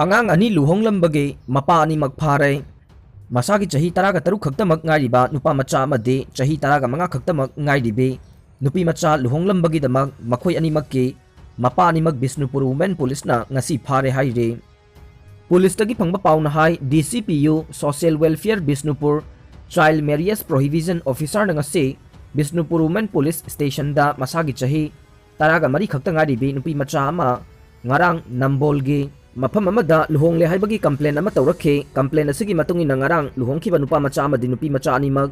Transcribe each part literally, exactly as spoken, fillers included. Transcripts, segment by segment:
ꯑꯉꯥꯡ ꯑꯅꯤ ꯂꯨꯍꯣꯡꯂꯝꯕꯒꯤ ꯃꯄꯥ ꯑꯅꯤꯃꯛ ꯐꯥꯔꯦ꯫ ꯃꯁꯥꯒꯤ ꯆꯍꯤ ꯇꯔꯥꯒ ꯇꯔꯨꯛ ꯈꯛꯇꯃꯛ ꯉꯥꯏꯔꯤꯕ ꯅꯨꯄꯥ ꯃꯆꯥ ꯑꯃꯗꯤ ꯆꯍꯤ ꯇꯔꯥꯒ ꯃꯉꯥ ꯈꯛꯇꯃꯛ ꯉꯥꯏꯔꯤꯕꯤ ꯅꯨꯄꯤ ꯃꯆꯥ ꯂꯨꯍꯣꯡꯂꯝꯕꯒꯤꯗꯃꯛ ꯃꯈꯣꯏ ꯑꯅꯤꯃꯛꯀꯤ ꯃꯄꯥ ꯑꯅꯤꯃꯛ ꯕꯤꯁꯅꯨꯄꯨꯔ ꯋꯨꯃꯦꯟ ꯄꯨꯂꯤꯁꯅ ꯉꯁꯤ ꯐꯥꯔꯦ ꯍꯥꯏꯔꯤ꯫ ꯄꯨꯂꯤꯁꯇꯒꯤ ꯐꯪꯕ ꯄꯥꯎꯅ ꯍꯥꯏ, D C P U, Social Welfare Bishnupur, Child Marriage Prohibition Officerꯅ ꯉꯁꯤ ꯕꯤꯁꯅꯨꯄꯨꯔ ꯋꯨꯃꯦꯟ ꯄꯨꯂꯤꯁ ꯁ꯭ꯇꯦꯁꯟꯗ ꯃꯁꯥꯒꯤ ꯆꯍꯤ ꯇꯔꯥꯒ ꯃꯔꯤ ꯈꯛꯇ ꯉꯥꯏꯔꯤꯕꯤ ꯅꯨꯄꯤ ꯃꯆꯥ ꯑꯃ ꯉꯔꯥꯡ ꯅꯝꯕꯣꯜꯒꯤ ꯃꯐꯝ ꯑꯃꯗ ꯂꯨꯍꯣꯡꯂꯦ ꯍꯥꯏꯕꯒꯤ ꯀꯝꯄ꯭ꯂꯦꯟ ꯑꯃ ꯇꯧꯔꯛꯈꯤ꯫ ꯀꯝꯄ꯭ꯂꯦꯟ ꯑꯁꯤꯒꯤ ꯃꯇꯨꯡ ꯏꯟꯅ ꯉꯔꯥꯡ ꯂꯨꯍꯣꯡꯈꯤꯕ ꯅꯨꯄꯥ ꯃꯆꯥ ꯑꯃꯗꯤ ꯅꯨꯄꯤ ꯃꯆꯥ ꯑꯅꯤꯃꯛ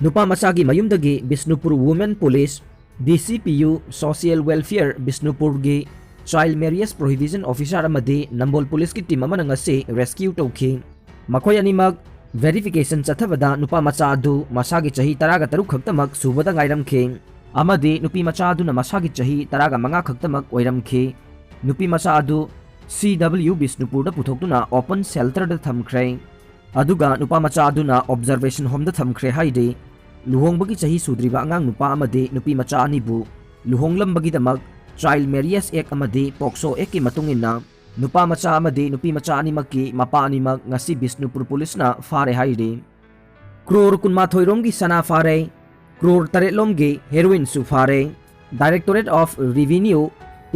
ꯅꯨꯄꯥ ꯃꯆꯥꯒꯤ ꯃꯌꯨꯝꯗꯒꯤ Bishnupur women police, D C P U, Social Welfare ꯕꯤꯁꯅꯨꯄꯨꯔꯒꯤ Child Marriage Prohibition Officer ꯑꯃꯗꯤ ꯅꯝꯕꯣꯜ ꯄꯨꯂꯤꯁꯀꯤ ꯇꯤꯝ ꯑꯃꯅ ꯉꯁꯤ ꯔꯦꯁꯀ꯭ꯌꯨ ꯇꯧꯈꯤ꯫ ꯃꯈꯣꯏ ꯑꯅꯤꯃꯛ ꯚꯦꯔꯤꯐꯤꯀꯦꯁꯟ ꯆꯠꯊꯕꯗ ꯅꯨꯄꯥ ꯃꯆꯥ ꯑꯗꯨ ꯃꯁꯥꯒꯤ ꯆꯍꯤ ꯇꯔꯥꯒ ꯇꯔꯨꯛ ꯈꯛꯇꯃꯛ ꯁꯨꯕꯗ ꯉꯥꯏꯔꯝꯈꯤ ꯑꯃꯗꯤ ꯅꯨꯄꯤ ꯃꯆꯥ ꯑꯗꯨꯅ ꯃꯁꯥꯒꯤ ꯆꯍꯤ ꯇꯔꯥꯒ ꯃꯉꯥ ꯈꯛꯇꯃꯛ ꯑꯣꯏꯔꯝꯈꯤ꯫ ꯅꯨꯄꯤ ꯃꯆꯥ ꯑꯗꯨ ꯁꯤ ꯗꯕ꯭ꯂꯤꯎ ꯕꯤꯁꯅꯨꯄꯨꯔꯗ ꯄꯨꯊꯣꯛꯇꯨꯅ ꯑꯣꯄꯟ ꯁꯦꯜꯇꯔꯗ ꯊꯝꯈ꯭ꯔꯦ꯫ ꯑꯗꯨꯒ ꯅꯨꯄꯥ ꯃꯆꯥ ꯑꯗꯨꯅ ꯑꯣꯕꯖꯔꯕꯦꯁꯟ ꯍꯣꯝꯗ ꯊꯝꯈ꯭ꯔꯦ ꯍꯥꯏꯔꯤ꯫ ꯂꯨꯍꯣꯡꯕꯒꯤ ꯆꯍꯤ ꯁꯨꯗ꯭ꯔꯤꯕ ꯑꯉꯥꯡ ꯅꯨꯄꯥ ꯑꯃꯗꯤ ꯅꯨꯄꯤ ꯃꯆꯥ ꯑꯅꯤꯕꯨ ꯂꯨꯍꯣꯡꯂꯝꯕꯒꯤꯗꯃꯛ ꯆꯥꯏꯜ ꯃꯦꯔꯤꯌꯦꯖ ꯑꯦꯛ ꯑꯃꯗꯤ ꯄꯣꯛꯁꯣ ꯑꯦꯛꯀꯤ ꯃꯇꯨꯡ ꯏꯟꯅ ꯅꯨꯄꯥ ꯃꯆꯥ ꯑꯃꯗꯤ ꯅꯨꯄꯤ ꯃꯆꯥ ꯑꯅꯤꯃꯛꯀꯤ ꯃꯄꯥ ꯑꯅꯤꯃꯛ ꯉꯁꯤ ꯕꯤꯁꯅꯨꯄꯨꯔ ꯄꯨꯂꯤꯁꯅ ꯐꯥꯔꯦ ꯍꯥꯏꯔꯤ꯫ ꯀ꯭ꯔꯣꯔ ꯀꯨꯟꯃꯥꯊꯣꯏ ꯔꯣꯝꯒꯤ ꯁꯅꯥ ꯐꯥꯔꯦ, ꯀ꯭ꯔꯣꯔ ꯇꯔꯦꯠ ꯂꯣꯝꯒꯤ ꯍꯦꯔꯣꯏꯟꯁꯨ ꯐꯥꯔꯦ꯫ Directorate of Revenue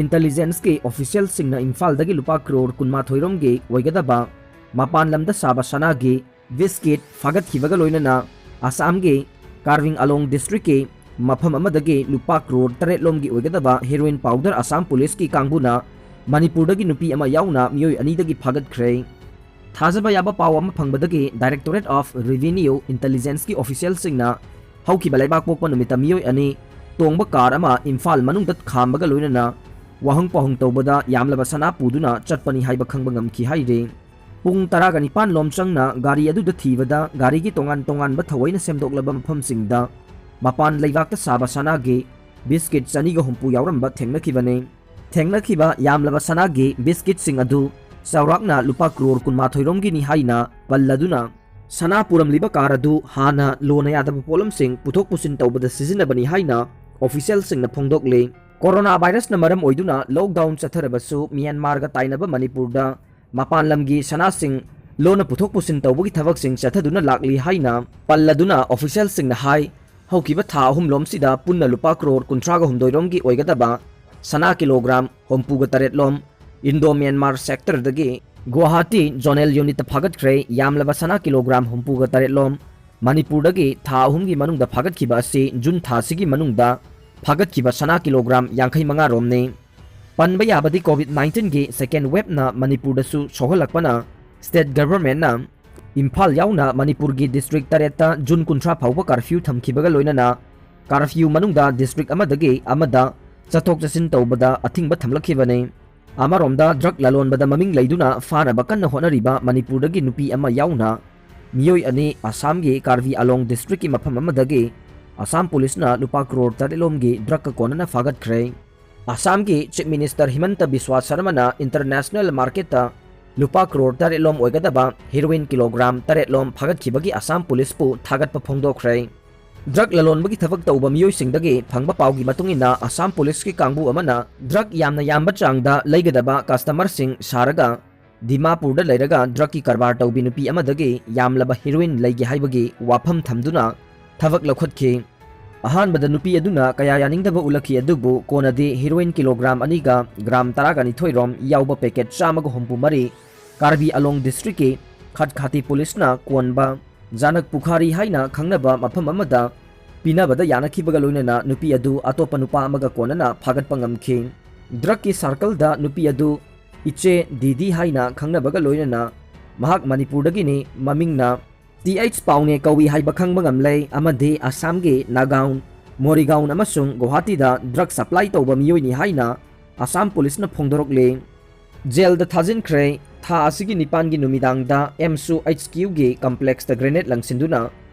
Intelligenceꯀꯤ ꯑꯣꯐꯤꯁꯤꯌꯦꯜꯁꯤꯡꯅ ꯏꯝꯐꯥꯜꯗꯒꯤ ꯂꯨꯄꯥ ꯀ꯭ꯔꯣꯔ ꯀꯨꯟꯃꯥꯊꯣꯏ ꯔꯣꯝꯒꯤ ꯑꯣꯏꯒꯗꯕ ꯃꯄꯥꯟ ꯂꯝꯗ ꯁꯥꯕ ꯁꯅꯥꯒꯤ ꯕꯤꯁꯀꯤꯠ ꯐꯥꯒꯠꯈꯤꯕꯒ ꯂꯣꯏꯅꯅ ꯑꯁꯥꯝꯒꯤ ꯀꯥꯔꯕꯤ ꯑꯪꯂꯣꯡ ꯗꯤꯁꯇ꯭ꯔꯤꯛꯀꯤ ꯃꯐꯝ ꯑꯃꯗꯒꯤ ꯂꯨꯄꯥ ꯀ꯭ꯔꯣꯔ ꯇꯔꯦꯠ ꯂꯣꯝꯒꯤ ꯑꯣꯏꯒꯗꯕ ꯍꯦꯔꯣꯏꯟ ꯄꯥꯎꯗꯔ ꯑꯁꯥꯝ ꯄꯨꯂꯤꯁꯀꯤ ꯀꯥꯡꯕꯨꯅ ꯃꯅꯤꯄꯨꯔꯗꯒꯤ ꯅꯨꯄꯤ ꯑꯃ ꯌꯥꯎꯅ ꯃꯤꯑꯣꯏ ꯑꯅꯤꯗꯒꯤ ꯐꯥꯒꯠꯈ꯭ꯔꯦ꯫ ꯊꯥꯖꯕ ꯌꯥꯕ ꯄꯥꯎ ꯑꯃ ꯐꯪꯕꯗꯒꯤ Directorate of Revenue Intelligenceꯀꯤ ꯑꯣꯐꯤꯁꯤꯌꯦꯜꯁꯤꯡꯅ ꯍꯧꯈꯤꯕ ꯂꯩꯕꯥꯛꯄꯣꯛꯄ ꯅꯨꯃꯤꯠꯇ ꯃꯤꯑꯣꯏ ꯑꯅꯤ ꯇꯣꯡꯕ ꯀꯥꯔ ꯑꯃ ꯏꯝꯐꯥꯜ ꯃꯅꯨꯡꯗ ꯈꯥꯝꯕꯒ ꯂꯣꯏꯅꯅ ꯋꯥꯍꯪ ꯄꯥꯎꯍꯪ ꯇꯧꯕꯗ ꯌꯥꯝꯂꯕ ꯁꯅꯥ ꯄꯨꯗꯨꯅ ꯆꯠꯄꯅꯤ ꯍꯥꯏꯕ ꯈꯪꯕ ꯉꯝꯈꯤ ꯍꯥꯏꯔꯤ꯫ ꯄꯨꯡ ꯇꯔꯥꯒ ꯅꯤꯄꯥꯟ ꯂꯣꯝ ꯆꯪꯅ ꯒꯥꯔꯤ ꯑꯗꯨꯗ ꯊꯤꯕꯗ ꯒꯥꯔꯤꯒꯤ ꯇꯣꯉꯥꯟ ꯇꯣꯉꯥꯟꯕ ꯊꯑꯣꯏꯅ ꯁꯦꯝꯗꯣꯛꯂꯕ ꯃꯐꯝꯁꯤꯡꯗ ꯃꯄꯥꯟ ꯂꯩꯕꯥꯛꯇ ꯁꯥꯕ ꯁꯅꯥꯒꯤ ꯕꯤꯁꯀꯤꯠ ꯆꯅꯤꯒ ꯍꯨꯝꯐꯨ ꯌꯥꯎꯔꯝꯕ ꯊꯦꯡꯅꯈꯤꯕꯅꯤ꯫ ꯊꯦꯡꯅꯈꯤꯕ ꯌꯥꯝꯂꯕ ꯁꯅꯥꯒꯤ ꯕꯤꯁꯀꯤꯠꯁꯤꯡ ꯑꯗꯨ ꯆꯥꯎꯔꯥꯛꯅ ꯂꯨꯄꯥ ꯀ꯭ꯔꯣꯔ ꯀꯨꯟꯃꯥꯊꯣꯏ ꯔꯣꯝꯒꯤꯅꯤ ꯍꯥꯏꯅ ꯄꯜꯂꯗꯨꯅ, ꯁꯅꯥ ꯄꯨꯔꯝꯂꯤꯕ ꯀꯥꯔ ꯑꯗꯨ ꯍꯥꯟꯅ ꯂꯣꯅ ꯌꯥꯗꯕ ꯄꯣꯠꯂꯝꯁꯤꯡ ꯄꯨꯊꯣꯛ ꯄꯨꯁꯤꯟ ꯇꯧꯕꯗ ꯁꯤꯖꯤꯟꯅꯕꯅꯤ ꯍꯥꯏꯅ ꯑꯣꯐꯤꯁꯤꯌꯦꯜꯁꯤꯡꯅ ꯐꯣꯡꯗꯣꯛꯂꯤ꯫ ꯀꯣꯔꯣꯅꯥ ꯚꯥꯏꯔꯁꯅ ꯃꯔꯝ ꯑꯣꯏꯗꯨꯅ ꯂꯣꯛꯗꯥꯎꯟ ꯆꯠꯊꯔꯕꯁꯨ ꯃ꯭ꯌꯥꯟꯃꯥꯔꯒ ꯇꯥꯏꯅꯕ ꯃꯅꯤꯄꯨꯔꯗ ꯃꯄꯥꯟ ꯂꯝꯒꯤ ꯁꯅꯥꯁꯤꯡ ꯂꯣꯟꯅ ꯄꯨꯊꯣꯛ ꯄꯨꯁꯤꯟ ꯇꯧꯕꯒꯤ ꯊꯕꯛꯁꯤꯡ ꯆꯠꯊꯗꯨꯅ ꯂꯥꯛꯂꯤ ꯍꯥꯏꯅ ꯄꯜꯂꯗꯨꯅ, ꯑꯣꯐꯤꯁꯤꯌꯦꯜꯁꯤꯡꯅ ꯍꯥꯏ, ꯍꯧꯈꯤꯕ ꯊꯥ ꯑꯍꯨꯝ ꯂꯣꯝꯁꯤꯗ ꯄꯨꯟꯅ ꯂꯨꯄꯥ ꯀ꯭ꯔꯣꯔ ꯀꯨꯟꯊ꯭ꯔꯥꯒ ꯍꯨꯝꯗꯣꯏ ꯔꯣꯝꯒꯤ ꯑꯣꯏꯒꯗꯕ ꯁꯅꯥ ꯀꯤꯂꯣꯒ꯭ꯔꯥꯝ ꯍꯨꯝꯐꯨꯒ ꯇꯔꯦꯠ ꯂꯣꯝ ꯏꯟꯗꯣ ꯃ꯭ꯌꯥꯟꯃꯥꯔ ꯁꯦꯛꯇꯔꯗꯒꯤ ꯒꯨꯋꯥꯍꯥꯇꯤ ꯖꯣꯅꯦꯜ ꯌꯨꯅꯤꯠꯇ ꯐꯥꯒꯠꯈ꯭ꯔꯦ꯫ ꯌꯥꯝꯂꯕ ꯁꯅꯥ ꯀꯤꯂꯣꯒ꯭ꯔꯥꯝ ꯍꯨꯝꯐꯨꯒ ꯇꯔꯦꯠ ꯂꯣꯝ ꯃꯅꯤꯄꯨꯔꯗꯒꯤ ꯊꯥ ꯑꯍꯨꯝꯒꯤ ꯃꯅꯨꯡꯗ ꯐꯥꯒꯠꯈꯤꯕ ꯑꯁꯤ ꯖꯨꯟ ꯊꯥꯁꯤꯒꯤ ꯃꯅꯨꯡꯗ ꯐꯥꯒꯠꯈꯤꯕ ꯁꯅꯥ ꯀꯤꯂꯣꯒ꯭ꯔꯥꯝ ꯌꯥꯡꯈꯩ ꯃꯉꯥ ꯔꯣꯝꯅꯤ꯫ ꯄꯟꯕ ꯌꯥꯕꯗꯤ, ꯀꯣꯚꯤꯗ ꯅꯥꯏꯟꯇꯤꯟꯒꯤ ꯁꯦꯀꯦꯟ ꯋꯦꯕꯅ ꯃꯅꯤꯄꯨꯔꯗꯁꯨ ꯁꯣꯛꯍꯜꯂꯛꯄꯅ ꯁ꯭ꯇꯦꯠ ꯒꯚꯔꯟꯃꯦꯟꯠꯅ ꯏꯝꯐꯥꯜ ꯌꯥꯎꯅ ꯃꯅꯤꯄꯨꯔꯒꯤ ꯗꯤꯁꯇ꯭ꯔꯤꯛ ꯇꯔꯦꯠꯇ ꯖꯨꯟ ꯀꯨꯟꯊ꯭ꯔꯥ ꯐꯥꯎꯕ ꯀꯥꯔꯐ꯭ꯌꯨ ꯊꯝꯈꯤꯕꯒ ꯂꯣꯏꯅꯅ ꯀꯥꯔꯐ꯭ꯌꯨ ꯃꯅꯨꯡꯗ ꯗꯤꯁꯇ꯭ꯔꯤꯛ ꯑꯃꯗꯒꯤ ꯑꯃꯗ ꯆꯠꯊꯣꯛ ꯆꯠꯁꯤꯟ ꯇꯧꯕꯗ ꯑꯊꯤꯡꯕ ꯊꯝꯂꯛꯈꯤꯕꯅꯤ꯫ ꯑꯃꯔꯣꯝꯗ, ꯗ꯭ꯔꯒ ꯂꯂꯣꯟꯕꯗ ꯃꯃꯤꯡ ꯂꯩꯗꯨꯅ ꯐꯥꯅꯕ ꯀꯟꯅ ꯍꯣꯠꯅꯔꯤꯕ ꯃꯅꯤꯄꯨꯔꯗꯒꯤ ꯅꯨꯄꯤ ꯑꯃ ꯌꯥꯎꯅ ꯃꯤꯑꯣꯏ ꯑꯅꯤ ꯑꯁꯥꯝꯒꯤ ꯀꯥꯔꯕꯤ ꯑꯂꯣꯡ ꯗꯤꯁꯇ꯭ꯔꯤꯛꯀꯤ ꯃꯐꯝ ꯑꯃꯗꯒꯤ ꯑꯁꯥꯝ ꯄꯨꯂꯤꯁꯅ ꯂꯨꯄꯥ ꯀ꯭ꯔꯣꯔ ꯇꯔꯦꯠ ꯂꯣꯝꯒꯤ ꯗ꯭ꯔꯒꯀ ꯀꯣꯟꯅꯅ ꯐꯥꯒꯠꯈ꯭ꯔꯦ꯫ ꯑꯁꯥꯝꯒꯤ ꯆꯤꯐ ꯃꯤꯅꯤꯁꯇꯔ ꯍꯤꯃꯟꯇ ꯕꯤꯁ꯭ꯋꯥ ꯁꯔꯃꯅ ꯏꯟꯇꯔꯅꯦꯁꯅꯦꯜ ꯃꯥꯔꯀꯦꯠꯇ ꯂꯨꯄꯥ ꯀ꯭ꯔꯣꯔ ꯇꯔꯦꯠ ꯂꯣꯝ ꯑꯣꯏꯒꯗꯕ ꯍꯦꯔꯣꯏꯟ ꯀꯤꯂꯣꯒ꯭ꯔꯥꯝ ꯇꯔꯦꯠ ꯂꯣꯝ ꯐꯥꯒꯠꯈꯤꯕꯒꯤ ꯑꯁꯥꯝ ꯄꯨꯂꯤꯁꯄꯨ ꯊꯥꯒꯠꯄ ꯐꯣꯡꯗꯣꯛꯈ꯭ꯔꯦ꯫ ꯗ꯭ꯔꯒ ꯂꯂꯣꯟꯕꯒꯤ ꯊꯕꯛ ꯇꯧꯕ ꯃꯤꯑꯣꯏꯁꯤꯡꯗꯒꯤ ꯐꯪꯕ ꯄꯥꯎꯒꯤ ꯃꯇꯨꯡ ꯏꯟꯅ, ꯑꯁꯥꯝ ꯄꯨꯂꯤꯁꯀꯤ ꯀꯥꯡꯕꯨ ꯑꯃꯅ ꯗ꯭ꯔꯒ ꯌꯥꯝꯅ ꯌꯥꯝꯕ ꯆꯥꯡꯗ ꯂꯩꯒꯗꯕ ꯀꯁꯇꯃꯔꯁꯤꯡ ꯁꯥꯔꯒ ꯗꯤꯃꯥꯄꯨꯔꯗ ꯂꯩꯔꯒ ꯗ꯭ꯔꯒꯀꯤ ꯀꯔꯕꯥꯔ ꯇꯧꯕꯤ ꯅꯨꯄꯤ ꯑꯃꯗꯒꯤ ꯌꯥꯝꯂꯕ ꯍꯦꯔꯣꯏꯟ ꯂꯩꯒꯦ ꯍꯥꯏꯕꯒꯤ ꯋꯥꯐꯝ ꯊꯝꯗꯨꯅ ꯊꯕꯛ ꯂꯧꯈꯠꯈꯤ꯫ ꯑꯍꯥꯟꯕꯗ ꯅꯨꯄꯤ ꯑꯗꯨꯅ ꯀꯌꯥ ꯌꯥꯅꯤꯡꯗꯕ ꯎꯠꯂꯛꯈꯤ, ꯑꯗꯨꯕꯨ ꯀꯣꯟꯅꯗꯤ ꯍꯦꯔꯣꯏꯟ ꯀꯤꯂꯣꯒ꯭ꯔꯥꯝ ꯑꯅꯤꯒ ꯒ꯭ꯔꯥꯝ ꯇꯔꯥꯒ ꯅꯤꯊꯣꯏ ꯔꯣꯝ ꯌꯥꯎꯕ ꯄꯦꯀꯦꯠ ꯆꯥꯝꯃꯒ ꯍꯨꯝꯐꯨ ꯃꯔꯤ ꯀꯥꯔꯕꯤ ꯑꯂꯣꯡ ꯗꯤꯁꯇ꯭ꯔꯤꯛꯀꯤ ꯈꯠꯈꯥꯇꯤ ꯄꯨꯂꯤꯁꯅ ꯀꯣꯟꯕ ꯖꯥꯅꯛ ꯄꯨꯈꯥꯔꯤ ꯍꯥꯏꯅ ꯈꯪꯅꯕ ꯃꯐꯝ ꯑꯃꯗ ꯄꯤꯅꯕꯗ ꯌꯥꯅꯈꯤꯕꯒ ꯂꯣꯏꯅꯅ ꯅꯨꯄꯤ ꯑꯗꯨ ꯑꯇꯣꯞꯄ ꯅꯨꯄꯥ ꯑꯃꯒ ꯀꯣꯟꯅꯅ ꯐꯥꯒꯠꯄ ꯉꯝꯈꯤ꯫ ꯗ꯭ꯔꯒꯀꯤ ꯁꯥꯔꯀꯜꯗ ꯅꯨꯄꯤ ꯑꯗꯨ ꯏꯆꯦ ꯗꯤꯗꯤ ꯍꯥꯏꯅ ꯈꯪꯅꯕꯒ ꯂꯣꯏꯅꯅ ꯃꯍꯥꯛ ꯃꯅꯤꯄꯨꯔꯗꯒꯤꯅꯤ, ꯃꯃꯤꯡꯅ ꯇꯤ ꯑꯩꯆ ꯄꯥꯎꯅꯦ ꯀꯧꯏ ꯍꯥꯏꯕ ꯈꯪꯕ ꯉꯝꯂꯦ ꯑꯃꯗꯤ ꯑꯁꯥꯝꯒꯤ ꯅꯥꯒꯥꯎꯟ, ꯃꯣꯔꯤꯒꯥꯎꯟ ꯑꯃꯁꯨꯡ ꯒꯨꯋꯥꯍꯥꯇꯤꯗ ꯗ꯭ꯔꯒ ꯁꯄ꯭ꯂꯥꯏ ꯇꯧꯕ ꯃꯤꯑꯣꯏꯅꯤ ꯍꯥꯏꯅ ꯑꯁꯥꯝ ꯄꯨꯂꯤꯁꯅ ꯐꯣꯡꯗꯣꯔꯛꯂꯤ꯫ ꯖꯦꯜꯗ ꯊꯥꯖꯤꯟꯈ꯭ꯔꯦ꯫ ꯊꯥ ꯑꯁꯤꯒꯤ ꯅꯤꯄꯥꯟꯒꯤ ꯅꯨꯃꯤꯗꯥꯡꯗ ꯑꯦꯝꯁꯨ ꯑꯩꯆ ꯀ꯭ꯌꯨꯒꯤ ꯀꯝꯄ꯭ꯂꯦꯛꯁꯇ ꯒ꯭ꯔꯦꯅꯦꯗ ꯂꯪꯁꯤꯟꯗꯨꯅ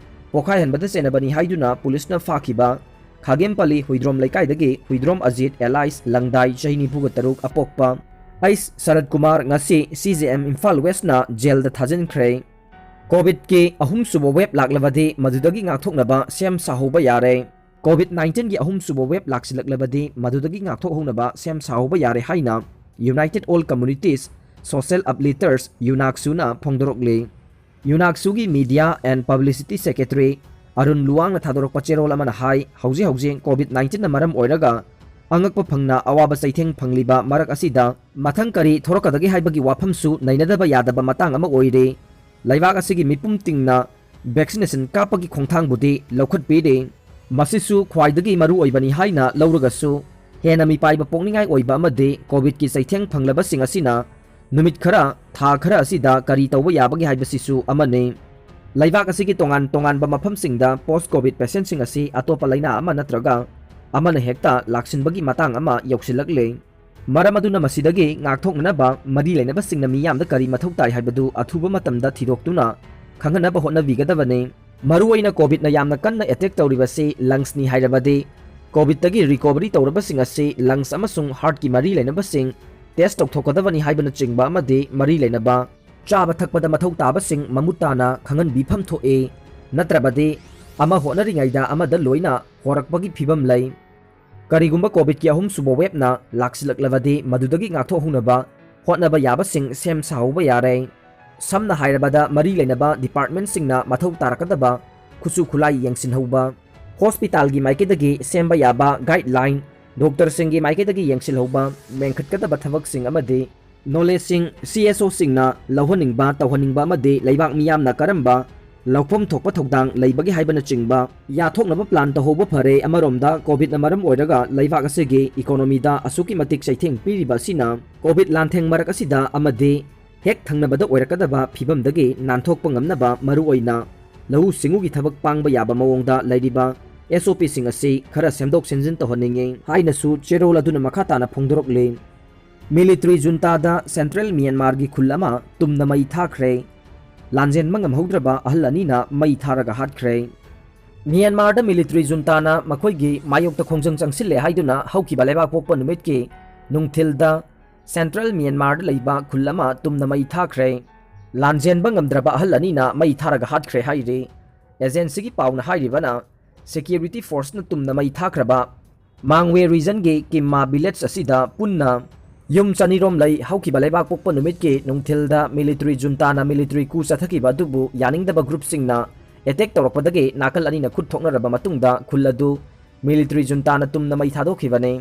ꯄꯣꯈꯥꯏꯍꯟꯕꯗ ꯆꯦꯟꯅꯕꯅꯤ ꯍꯥꯏꯗꯨꯅ ꯄꯨꯂꯤꯁꯅ ꯐꯥꯈꯤꯕ ꯈꯥꯒꯦꯝꯄꯜꯂꯤ ꯍꯨꯏꯗ꯭ꯔꯣꯝ ꯂꯩꯀꯥꯏꯗꯒꯤ ꯍꯨꯏꯗ꯭ꯔꯣꯝ ꯑꯖꯤꯠ ꯑꯦꯂꯥꯏꯁ ꯂꯪꯗꯥꯏ, ꯆꯍꯤ ꯅꯤꯐꯨꯒ ꯇꯔꯨꯛ ꯑꯄꯣꯛꯄ ꯑꯩꯆ ꯁꯔꯠ ꯀꯨꯃꯥꯔ ꯉꯁꯤ ꯁꯤ ꯖꯤ ꯑꯦꯝ ꯏꯝꯐꯥꯜ ꯋꯦꯁꯅ ꯖꯦꯜꯗ ꯊꯥꯖꯤꯟꯈ꯭ꯔꯦ꯫ ꯀꯣꯚꯤꯗꯀꯤ ꯑꯍꯨꯝꯁꯨꯕ ꯋꯦꯕ ꯂꯥꯛꯂꯕꯗꯤ ꯃꯗꯨꯗꯒꯤ ꯉꯥꯛꯊꯣꯛꯅꯕ ꯁꯦꯝ ꯁꯥꯍꯧꯕ ꯌꯥꯔꯦ꯫ ꯀꯣꯚꯤꯗ ꯅꯥꯏꯟꯇꯤꯟꯒꯤ ꯑꯍꯨꯝꯁꯨꯕ ꯋꯦꯕ ꯂꯥꯛꯁꯤꯜꯂꯛꯂꯕꯗꯤ ꯃꯗꯨꯗꯒꯤ ꯉꯥꯛꯊꯣꯛꯍꯧꯅꯕ ꯁꯦꯝ ꯁꯥꯍꯧꯕ ꯌꯥꯔꯦ ꯍꯥꯏꯅ united all communities Social Upleaders, ꯌꯨꯅꯥꯛꯁꯨꯅ ꯐꯣꯡꯗꯣꯔꯛꯂꯤ꯫ ꯌꯨꯅꯥꯛꯁꯨꯒꯤ Media and Publicity Secretary Arun ꯂꯨꯋꯥꯡꯅ ꯊꯥꯗꯣꯔꯛꯄ ꯆꯦꯔꯣꯜ ꯑꯃꯅ ꯍꯥꯏ, ꯍꯧꯖꯤꯛ ꯍꯧꯖꯤꯛ COVID nineteen ꯅ ꯃꯔꯝ ꯑꯣꯏꯔꯒ ꯑꯉꯛꯄ ꯐꯪꯅ ꯑꯋꯥꯕ ꯆꯩꯊꯦꯡ ꯐꯪꯂꯤꯕ ꯃꯔꯛ ꯑꯁꯤꯗ ꯃꯊꯪ ꯀꯔꯤ ꯊꯣꯔꯛꯀꯗꯒꯦ ꯍꯥꯏꯕꯒꯤ ꯋꯥꯐꯝꯁꯨ ꯅꯩꯅꯗꯕ ꯌꯥꯗꯕ ꯃꯇꯥꯡ ꯑꯃ ꯑꯣꯏꯔꯤ꯫ ꯂꯩꯕꯥꯛ ꯑꯁꯤꯒꯤ ꯃꯤꯄꯨꯝ ꯇꯤꯡꯅ vaccination ꯀꯥꯞꯄꯒꯤ ꯈꯣꯡꯊꯥꯡꯕꯨꯗꯤ ꯂꯧꯈꯠꯄꯤꯔꯤ꯫ ꯃꯁꯤꯁꯨ ꯈ꯭ꯋꯥꯏꯗꯒꯤ ꯃꯔꯨ ꯑꯣꯏꯕꯅꯤ ꯍꯥꯏꯅ ꯂꯧꯔꯒꯁꯨ, ꯍꯦꯟꯅ ꯃꯤꯄꯥꯏꯕ ꯄꯣꯛꯅꯤꯡꯉꯥꯏ ꯑꯣꯏꯕ ꯑꯃꯗꯤ COVID ꯀꯤ ꯆꯩꯊꯦꯡ ꯐꯪꯂꯕꯁꯤꯡ ꯑꯁꯤꯅ ꯅꯨꯃꯤꯠ ꯈꯔ, ꯊꯥ ꯈꯔ ꯑꯁꯤꯗ ꯀꯔꯤ ꯇꯧꯕ ꯌꯥꯕꯒꯦ ꯍꯥꯏꯕꯁꯤꯁꯨ ꯑꯃꯅꯤ꯫ ꯂꯩꯕꯥꯛ ꯑꯁꯤꯒꯤ ꯇꯣꯉꯥꯟ ꯇꯣꯉꯥꯟꯕ ꯃꯐꯝꯁꯤꯡꯗ post COVID patient ꯁꯤꯡ ꯑꯁꯤ ꯑꯇꯣꯞꯄ ꯂꯩꯅꯥ ꯑꯃ ꯅꯠꯇ꯭ꯔꯒ ꯑꯃꯅ ꯍꯦꯛꯇ ꯂꯥꯛꯁꯤꯟꯕꯒꯤ ꯃꯇꯥꯡ ꯑꯃ ꯌꯧꯁꯤꯜꯂꯛꯂꯦ꯫ ꯃꯔꯝ ꯑꯗꯨꯅ ꯃꯁꯤꯗꯒꯤ ꯉꯥꯛꯊꯣꯛꯅꯅꯕ ꯃꯔꯤ ꯂꯩꯅꯕꯁꯤꯡꯅ ꯃꯤꯌꯥꯝꯗ ꯀꯔꯤ ꯃꯊꯧ ꯇꯥꯏ ꯍꯥꯏꯕꯗꯨ ꯑꯊꯨꯕ ꯃꯇꯝꯗ ꯊꯤꯗꯣꯛꯇꯨꯅ ꯈꯪꯍꯟꯅꯕ ꯍꯣꯠꯅꯕꯤꯒꯗꯕꯅꯤ꯫ ꯃꯔꯨꯑꯣꯏꯅ COVID ꯅ ꯌꯥꯝꯅ ꯀꯟꯅ attack ꯇꯧꯔꯤꯕꯁꯤ lungs ꯅꯤ ꯍꯥꯏꯔꯕꯗꯤ, COVID ꯇꯒꯤ recovery ꯇꯧꯔꯕꯁꯤꯡ ꯑꯁꯤ lungs ꯑꯃꯁꯨꯡ heart ꯀꯤ ꯃꯔꯤ ꯂꯩꯅꯕꯁꯤꯡ test ꯇꯧꯊꯣꯛꯀꯗꯕꯅꯤ ꯍꯥꯏꯕꯅꯆꯤꯡꯕ ꯑꯃꯗꯤ ꯃꯔꯤ ꯂꯩꯅꯕ ꯆꯥꯕ ꯊꯛꯄꯗ ꯃꯊꯧ ꯇꯥꯕꯁꯤꯡ ꯃꯃꯨꯠ ꯇꯥꯅ ꯈꯪꯍꯟꯕꯤꯐꯝ ꯊꯣꯛꯏ꯫ ꯅꯠꯇ꯭ꯔꯕꯗꯤ ꯑꯃ ꯍꯣꯠꯅꯔꯤꯉꯩꯗ ꯑꯃꯗ ꯂꯣꯏꯅ ꯍꯣꯔꯛꯄꯒꯤ ꯐꯤꯕꯝ ꯂꯩ꯫ ꯀꯔꯤꯒꯨꯝꯕ COVID ꯀꯤ ꯑꯍꯨꯝꯁꯨꯕ wave ꯅ ꯂꯥꯛꯁꯤꯜꯂꯛꯂꯕꯗꯤ ꯃꯗꯨꯗꯒꯤ ꯉꯥꯛꯊꯣꯛꯍꯧꯅꯕ ꯍꯣꯠꯅꯕ ꯌꯥꯕꯁꯤꯡ ꯁꯦꯝ ꯁꯥꯍꯧꯕ ꯌꯥꯔꯦ꯫ ꯁꯝꯅ ꯍꯥꯏꯔꯕꯗ ꯃꯔꯤ ꯂꯩꯅꯕ department ꯁꯤꯡꯅ ꯃꯊꯧ ꯇꯥꯔꯛꯀꯗꯕ ꯈꯨꯠꯁꯨ ꯈꯨꯠꯂꯥꯏ ꯌꯦꯡꯁꯤꯟꯍꯧꯕ, hospital ꯒꯤ ꯃꯥꯏꯀꯩꯗꯒꯤ ꯁꯦꯝꯕ ꯌꯥꯕ guideline, doctor ꯁꯤꯡꯒꯤ ꯃꯥꯏꯀꯩꯗꯒꯤ ꯌꯦꯡꯁꯤꯜꯍꯧꯕ, ꯃꯦꯟꯈꯠꯀꯗꯕ ꯊꯕꯛꯁꯤꯡ ꯑꯃꯗꯤ knowledge ꯁꯤꯡ C S O ꯁꯤꯡꯅ ꯂꯧꯍꯟꯅꯤꯡꯕ, ꯇꯧꯍꯟꯅꯤꯡꯕ ꯑꯃꯗꯤ ꯂꯩꯕꯥꯛ ꯃꯤꯌꯥꯝꯅ ꯀꯔꯝꯕ ꯂꯧꯐꯝ ꯊꯣꯛꯄ ꯊꯧꯗꯥꯡ ꯂꯩꯕꯒꯦ ꯍꯥꯏꯕꯅꯆꯤꯡꯕ ꯌꯥꯊꯣꯛꯅꯕ plan ꯇꯧꯍꯧꯕ ꯐꯔꯦ꯫ ꯑꯃꯔꯣꯝꯗ COVID ꯅ ꯃꯔꯝ ꯑꯣꯏꯔꯒ ꯂꯩꯕꯥꯛ ꯑꯁꯤꯒꯤ economy ꯗ ꯑꯁꯨꯛꯀꯤ ꯃꯇꯤꯛ ꯆꯩꯊꯦꯡ ꯄꯤꯔꯤꯕ ꯑꯁꯤꯅ COVID ꯂꯥꯟꯊꯦꯡ ꯃꯔꯛ ꯑꯁꯤꯗ ꯑꯃꯗꯤ ꯍꯦꯛ ꯊꯪꯅꯕꯗ ꯑꯣꯏꯔꯛꯀꯗꯕ ꯐꯤꯕꯝꯗꯒꯤ ꯅꯥꯟꯊꯣꯛꯄ ꯉꯝꯅꯕ ꯃꯔꯨꯑꯣꯏꯅ ꯂꯧꯎ ꯁꯤꯡꯎꯒꯤ ꯊꯕꯛ ꯄꯥꯡꯕ ꯌꯥꯕ ꯃꯑꯣꯡꯗ ꯂꯩꯔꯤꯕ S O P ꯁꯤꯡ ꯑꯁꯤ ꯈꯔ ꯁꯦꯝꯗꯣꯛ ꯁꯦꯝꯖꯤꯟ ꯇꯧꯍꯟꯅꯤꯡꯏ ꯍꯥꯏꯅꯁꯨ ꯆꯦꯔꯣꯜ ꯑꯗꯨꯅ ꯃꯈꯥ ꯇꯥꯅ ꯐꯣꯡꯗꯣꯔꯛꯂꯤ꯫ Military junta ꯗ central Myanmar ꯒꯤ ꯈꯨꯜ ꯑꯃ ꯇꯨꯝꯅ ꯃꯩ ꯊꯥꯈ꯭ꯔꯦ꯫ ꯂꯥꯟꯖꯦꯟꯕ ꯉꯝꯍꯧꯗ꯭ꯔꯕ ꯑꯍꯜ ꯑꯅꯤꯅ ꯃꯩ ꯊꯥꯔꯒ ꯍꯥꯠꯈ꯭ꯔꯦ꯫ Myanmar ꯗ military junta ꯅ ꯃꯈꯣꯏꯒꯤ ꯃꯥꯌꯣꯛꯇ ꯈꯣꯡꯖꯪ ꯆꯪꯁꯤꯜꯂꯦ ꯍꯥꯏꯗꯨꯅ ꯍꯧꯈꯤꯕ ꯂꯩꯕꯥꯛꯄꯣꯛꯄ ꯅꯨꯃꯤꯠꯀꯤ ꯅꯨꯡꯊꯤꯜꯗ central Myanmar ꯗ ꯂꯩꯕ ꯈꯨꯜ ꯑꯃ ꯇꯨꯝꯅ ꯃꯩ ꯊꯥꯈ꯭ꯔꯦ꯫ ꯂꯥꯟꯖꯦꯟꯕ ꯉꯝꯗ꯭ꯔꯕ ꯑꯍꯜ ꯑꯅꯤꯅ ꯃꯩ ꯊꯥꯔꯒ ꯍꯥꯠꯈ꯭ꯔꯦ ꯍꯥꯏꯔꯤ꯫ Agency ꯒꯤ ꯄꯥꯎꯅ ꯍꯥꯏꯔꯤꯕꯅ, security force ꯅ ꯇꯨꯝꯅ ꯃꯩ ꯊꯥꯈ꯭ꯔꯕ Mangwe region ꯒꯤ Kimma village ꯑꯁꯤꯗ ꯄꯨꯟꯅ ꯌꯨꯝ ꯆꯅꯤꯔꯣꯝ ꯂꯩ꯫ ꯍꯧꯈꯤꯕ ꯂꯩꯕꯥꯛ ꯄꯣꯛꯄ ꯅꯨꯃꯤꯠꯀꯤ ꯅꯨꯡꯊꯤꯜꯗ ꯃꯤꯂꯤꯇꯔꯤ ꯖꯨꯟꯇꯥꯅ ꯃꯤꯂꯤꯇꯔꯤ ꯀꯨ ꯆꯠꯊꯈꯤꯕ ꯑꯗꯨꯕꯨ ꯌꯥꯅꯤꯡꯗꯕ ꯒ꯭ꯔꯨꯞꯁꯤꯡꯅ ꯑꯦꯇꯦꯛ ꯇꯧꯔꯛꯄꯗꯒꯤ ꯅꯥꯀꯜ ꯑꯅꯤꯅ ꯈꯨꯠ ꯊꯣꯛꯅꯔꯕ ꯃꯇꯨꯡꯗ ꯈꯨꯜ ꯑꯗꯨ ꯃꯤꯂꯤꯇꯔꯤ ꯖꯨꯟꯇꯥꯅ ꯇꯨꯝꯅ ꯃꯩ ꯊꯥꯗꯣꯛꯈꯤꯕꯅꯤ꯫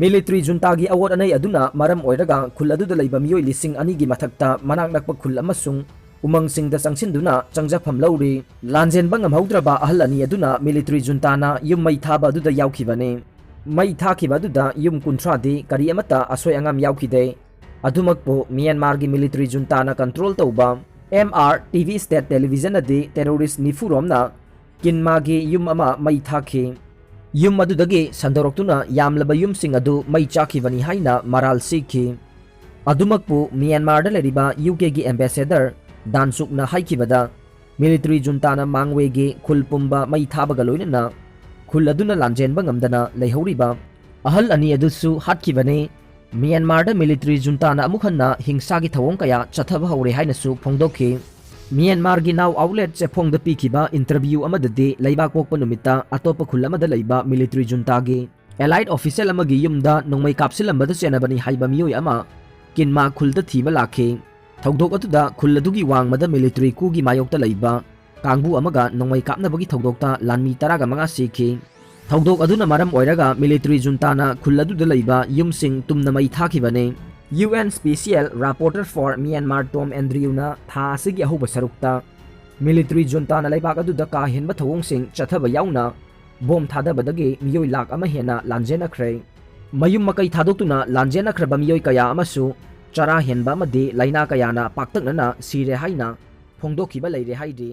ꯃꯤꯂꯤꯇꯔꯤ ꯖꯨꯟꯇꯥꯒꯤ ꯑꯑꯣꯠ ꯑꯅꯩ ꯑꯗꯨꯅ ꯃꯔꯝ ꯑꯣꯏꯔꯒ ꯈꯨꯜ ꯑꯗꯨꯗ ꯂꯩꯕ ꯃꯤꯑꯣꯏ ꯂꯤꯁꯤꯡ ꯑꯅꯤꯒꯤ ꯃꯊꯛꯇ ꯃꯅꯥꯛ ꯅꯛꯄ ꯈꯨꯜ ꯑꯃꯁꯨꯡ ꯎꯃꯪꯁꯤꯡꯗ ꯆꯪꯁꯤꯟꯗꯨꯅ ꯆꯪꯖꯐꯝ ꯂꯧꯔꯤ꯫ ꯂꯥꯟꯖꯦꯟꯕ ꯉꯝꯍꯧꯗ꯭ꯔꯕ ꯑꯍꯜ ꯑꯅꯤ ꯑꯗꯨꯅ ꯃꯤꯂꯤꯇꯔꯤ ꯖꯨꯟꯇꯥꯅ ꯌꯨꯝ ꯃꯩ ꯊꯥꯕ ꯑꯗꯨꯗ ꯌꯥꯎꯈꯤꯕꯅꯤ꯫ ꯃꯩ ꯊꯥꯈꯤꯕ ꯑꯗꯨꯗ ꯌꯨꯝ ꯀꯨꯟꯊ꯭ꯔꯥꯗꯤ ꯀꯔꯤ ꯑꯃꯠꯇ ꯑꯁꯣꯏ ꯑꯉꯥꯝ ꯌꯥꯎꯈꯤꯗꯦ꯫ ꯑꯗꯨꯃꯛꯄꯨ ꯃ꯭ꯌꯥꯟꯃꯥꯔꯒꯤ ꯃꯤꯂꯤꯇꯔꯤ ꯖꯨꯟꯇꯥꯅ ꯀꯟꯇ꯭ꯔꯣꯜ ꯇꯧꯕ M R T V state ꯇꯦꯂꯤꯚꯤꯖꯟꯅꯗꯤ ꯇꯦꯔꯣꯔꯤꯁ꯭ꯠ ꯅꯤꯐꯨꯔꯣꯝꯅ ꯀꯤꯟꯃꯥꯒꯤ ꯌꯨꯝ ꯑꯃ ꯃꯩ ꯊꯥꯈꯤ꯫ ꯌꯨꯝ ꯑꯗꯨꯗꯒꯤ ꯁꯟꯗꯣꯔꯛꯇꯨꯅ ꯌꯥꯝꯂꯕ ꯌꯨꯝꯁꯤꯡ ꯑꯗꯨ ꯃꯩ ꯆꯥꯛꯈꯤꯕꯅꯤ ꯍꯥꯏꯅ ꯃꯔꯥꯜ ꯁꯤꯈꯤ꯫ ꯑꯗꯨꯃꯛꯄꯨ ꯃ꯭ꯌꯥꯟꯃꯥꯔꯗ ꯂꯩꯔꯤꯕ ꯌꯨ ꯀꯦꯒꯤ ꯑꯦꯝꯕꯦꯁꯦꯗꯔ ꯗꯥꯟ ꯁꯨꯛꯅ ꯍꯥꯏꯈꯤꯕꯗ, ꯃꯤꯂꯤꯇꯔꯤ ꯖꯨꯟꯇꯥꯅ ꯃꯥꯡꯋꯦꯒꯤ ꯈꯨꯜ ꯄꯨꯝꯕ ꯃꯩ ꯊꯥꯕꯒ ꯂꯣꯏꯅꯅ ꯈꯨꯜ ꯑꯗꯨꯅ ꯂꯥꯟꯖꯦꯟꯕ ꯉꯝꯗꯅ ꯂꯩꯍꯧꯔꯤꯕ ꯑꯍꯜ ꯑꯅꯤ ꯑꯗꯨꯁꯨ ꯍꯥꯠꯈꯤꯕꯅꯤ꯫ ꯃ꯭ꯌꯥꯟꯃꯥꯔꯗ ꯃꯤꯂꯤꯇꯔꯤ ꯖꯨꯟꯇꯥꯅ ꯑꯃꯨꯛ ꯍꯟꯅ ꯍꯤꯡꯁꯥꯒꯤ ꯊꯧꯑꯣꯡ ꯀꯌꯥ ꯆꯠꯊꯕ ꯍꯧꯔꯦ ꯍꯥꯏꯅꯁꯨ ꯐꯣꯡꯗꯣꯛꯈꯤ꯫ ꯃ꯭ꯌꯥꯟꯃꯥꯔꯒꯤ ꯅꯥꯎ ꯑꯥꯎꯠꯂꯦꯠ ꯆꯦꯐꯣꯡꯗ ꯄꯤꯈꯤꯕ ꯏꯟꯇꯔꯚ꯭ꯌꯨ ꯑꯃꯗꯗꯤ ꯂꯩꯕꯥꯛ ꯄꯣꯛꯄ ꯅꯨꯃꯤꯠꯇ ꯑꯇꯣꯞꯄ ꯈꯨꯜ ꯑꯃꯗ ꯂꯩꯕ ꯃꯤꯂꯤꯇꯔꯤ ꯖꯨꯟꯇꯥꯒꯤ ꯑꯦꯂꯥꯏꯠ ꯑꯣꯐꯤꯁꯦꯜ ꯑꯃꯒꯤ ꯌꯨꯝꯗ ꯅꯣꯡꯃꯩ ꯀꯥꯞꯁꯤꯜꯂꯝꯕꯗ ꯆꯦꯟꯅꯕꯅꯤ ꯍꯥꯏꯕ ꯃꯤꯑꯣꯏ ꯑꯃ ꯀꯤꯟꯃꯥ ꯈꯨꯜꯗ ꯊꯤꯕ ꯂꯥꯛꯈꯤ꯫ ꯊꯧꯗꯣꯛ ꯑꯗꯨꯗ ꯈꯨꯜ ꯑꯗꯨꯒꯤ ꯋꯥꯡꯃꯗ ꯃꯤꯂꯤꯇꯔꯤ ꯀꯨꯒꯤ ꯃꯥꯌꯣꯛꯇ ꯂꯩꯕ ꯀꯥꯡꯕꯨ ꯑꯃꯒ ꯅꯣꯡꯃꯩ ꯀꯥꯞꯅꯕꯒꯤ ꯊꯧꯗꯣꯛꯇ ꯂꯥꯟꯃꯤ ꯇꯔꯥꯒ ꯃꯉꯥ ꯁꯤꯈꯤ꯫ ꯊꯧꯗꯣꯛ ꯑꯗꯨꯅ ꯃꯔꯝ ꯑꯣꯏꯔꯒ ꯃꯤꯂꯤꯇꯔꯤ ꯖꯨꯟꯇꯥꯅ ꯈꯨꯜ ꯑꯗꯨꯗ ꯂꯩꯕ ꯌꯨꯝꯁꯤꯡ ꯇꯨꯝꯅ ꯃꯩ ꯊꯥꯈꯤꯕꯅꯤ꯫ U N Special Rapporteur for Myanmar Tom Andrew-ꯅ ꯊꯥ ꯑꯁꯤꯒꯤ ꯑꯍꯧꯕ ꯁꯔꯨꯛꯇ ꯃꯤꯂꯤꯇꯔꯤ ꯖꯨꯟꯇꯥꯅ ꯂꯩꯕꯥꯛ ꯑꯗꯨꯗ ꯀꯥ ꯍꯦꯟꯕ ꯊꯧꯑꯣꯡꯁꯤꯡ ꯆꯠꯊꯕ ꯌꯥꯎꯅ ꯕꯣꯝ ꯊꯥꯗꯕꯗꯒꯤ ꯃꯤꯑꯣꯏ ꯂꯥꯈ ꯑꯃ ꯍꯦꯟꯅ ꯂꯥꯟꯖꯦꯟꯅꯈ꯭ꯔꯦ꯫ ꯃꯌꯨꯝ ꯃꯀꯩ ꯊꯥꯗꯣꯛꯇꯨꯅ ꯂꯥꯟꯖꯦꯟꯅꯈ꯭ꯔꯕ ꯃꯤꯑꯣꯏ ꯀꯌꯥ ꯑꯃꯁꯨ ꯆꯔꯥ ꯍꯦꯟꯕ ꯑꯃꯗꯤ ꯂꯥꯏꯅꯥ ꯀꯌꯥꯅ ꯄꯥꯛꯇꯛꯅꯅ ꯁꯤꯔꯦ ꯍꯥꯏꯅ ꯐꯣꯡꯗꯣꯛꯈꯤꯕ ꯂꯩꯔꯦ ꯍꯥꯏꯔꯤ꯫